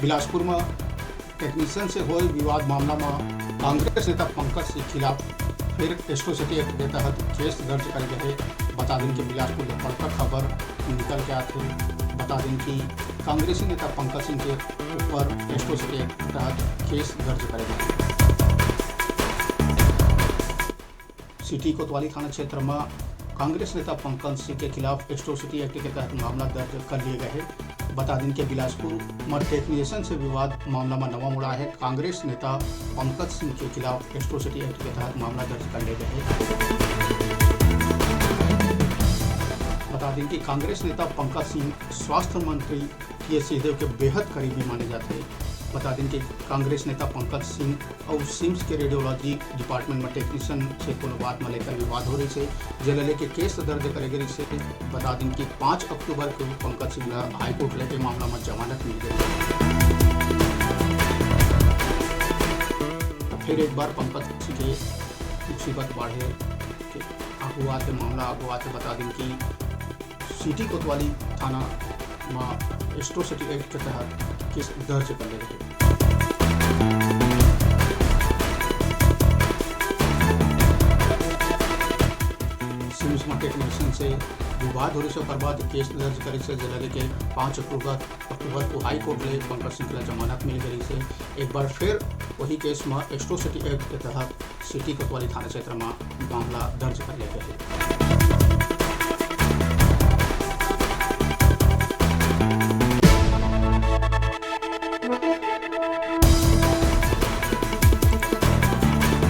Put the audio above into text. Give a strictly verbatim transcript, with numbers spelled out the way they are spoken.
बिलासपुर म टेक्नीशियन से होए विवाद मामला म कांग्रेस नेता पंकज सिंह खिलाफ फिर एट्रोसिटी एक्ट के तहत केस दर्ज करे गए हे। बता दिन कि बिलासपुर ले बड़का खबर निकल के आथे। बता दिन कि कांग्रेसी नेता पंकज सिंह के ऊपर एट्रोसिटी एक्ट के तहत केस दर्ज करे गए हे। सिटी कोतवाली थाना क्षेत्र म कांग्रेस नेता पंकज सिंह के खिलाफ एट्रोसिटी एक्ट के तहत मामला दर्ज कर लिए गए हे। बता दिन कि बिलासपुर म टेक्नीशियन से विवाद मामला म नवा मुड़ आए हे। कांग्रेस नेता पंकज सिंह के खिलाफ एट्रोसिटी एक्ट के तहत मामला दर्ज कर लिए गए हे। बता दिन कि कांग्रेस नेता पंकज सिंह स्वास्थ्य मंत्री टीएस सिंहदेव के बेहद करीबी माने जाथे। बता दिन कि कांग्रेस नेता पंकज सिंह अउ सिम्स के रेडियोलॉजी डिपार्टमेंट म टेक्नीशियन से कोनो बात म लेकर विवाद हो रहिस हे, जेला लेके केस दर्ज करे गे रहिस हे। बता दिन कि पाँच अक्टूबर के पंकज सिंह ल हाईकोर्ट लेके मामला म जमानत मिल गे। त फिर एक बार पंकज सिंह के मुसीबत बाढ़े के आगू आते, मामला आगू आते। बता दिन कि सिटी कोतवाली थाना म एट्रोसिटी एक्ट के तहत केस दर्ज कर ले रहे। सिम्स म टेक्नीशियन से विवाद हो रहिस हे, ओकर बाद केस दर्ज करे से जेला लेके पाँच अक्टूबर, अक्टूबर को हाई कोर्ट ले पंकज सिंह ला जमानत मिल गे रहिस हे। एक बार फिर वही केस म एट्रोसिटी एक्ट के तहत सिटी कोतवाली थाना क्षेत्र म मामला दर्ज कर ले गए हे।